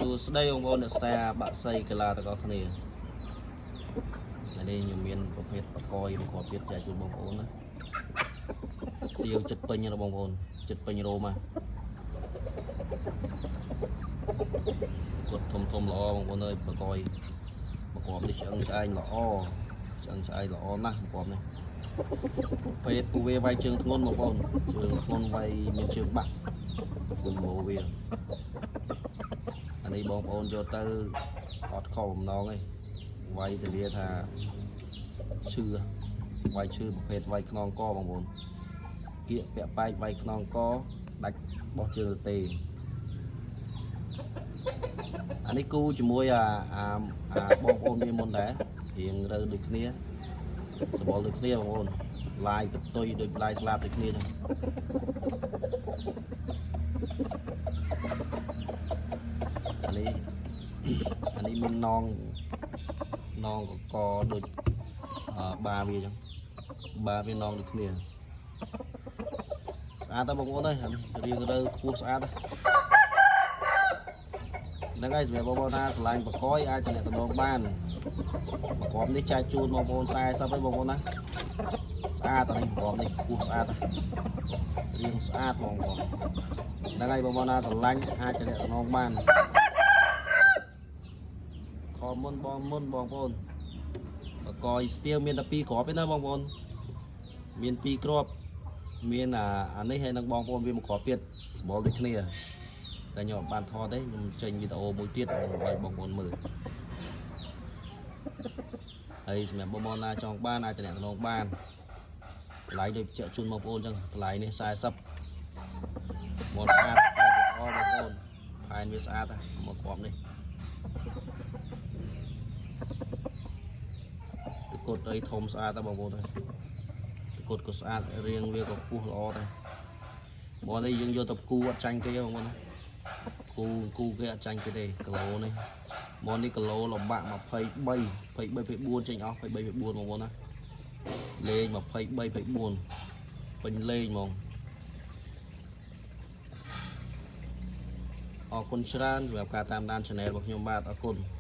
ួស្តីបងប្អូនអ្នកស្នេហាបាក់សីកីឡាទាំងអស់គ្នាថ្ងៃនេះខ្ញុំមានប្រភេទបកយមួយគ្រាប់ទៀតចែកជូនបងប្អូនណាស្ទាវចិត្តពេញណាបងប្អូនចិត្តពេញរោមគាត់ធំធំល្អបងប្អូនអើយបកយមួយគ្រាប់នេះឆ្អឹងឆ្អែងល្អឆ្អឹងឆ្អែងល្អណាស់មួយគ្រាប់នេះភេទពូវាវាយជើងធ្ងន់បងប្អូនជើងធ្ងន់វាយមានជើងបាក់គុណម៉ូវាអានេះបងប្អូនយកទៅអត់ខុសបំណងទេវាយទលាថាឈឺវាយឈឺប្រភេទវាយខ្នងកបងប្អូនគៀកពាក់ប៉ែកវាយខ្នងកដាច់បោះជើងទេអានេះគូជាមួយអាអាបងប្អូនវាមុនដែររៀងរើដូចគ្នាសបល់ដូចគ្នាបងប្អូនឡាយកតុយដូចឡាយស្លាបដូចគ្នាចឹងអានេះមាននងនងកកដូចបាវាចឹងបាវានងដូចគ្នាស្អាតតើបងប្អូនអើយរៀងរើខ្ពស់ស្អាតហ្នឹងហើយសម្រាប់បងប្អូនណាស្រឡាញ់បកយអាចតំណតំណងបានប្រកបនេះចែកជូនបងប្អូន40ហើយបងប្អូនណាស្អាតអានេះប្រកបនេះខ្ពស់ស្អាតរៀងស្អាតបងប្អូនហ្នឹងហើយបងប្អូនណាស្រឡាញ់អាចតំណតំណងបានខមុនបងមុនបងប្អូនបកយស្ទៀវមានតែ2គ្រាប់ទេណាបងប្អូនមាន2គ្រាប់មានអានេះហើយនឹងបងប្អូនវាមួយគ្រាប់ទៀតសម្បល់ដូចគ្នាតែខ្ញុំអត់បានថតទេខ្ញុំចេញវីដេអូមួយទៀតឲ្យបងប្អូនមើលហើយសម្រាប់បងប្អូនណាចង់បានអាចតំណតំណងបានតម្លៃដូចបញ្ជាក់ជូនបងប្អូនចឹងតម្លៃនេះ40មកស្អាតតែល្អបងប្អូនផែនវាស្អាតមកគ្រាប់នេះតកុដអីធំស្អាតតបងប្អូនតកុដក៏ស្អាតរាងវាក៏ខ្ពស់ល្អដែរបងនេះយើងយកទៅគូអត់ចាញ់គេបងប្អូនណាគូគេអត់ចាញ់គេទេគីឡូនេះមកនេះគីឡូលំបាក់23 23 24ចេញអស់23 24បងប្អូនណាលេង23 24ពេញលេងហ្មងអរគុណច្រើនសម្រាប់ការតាមដាន Channel របស់ខ្ញុំបាទអរគុណ។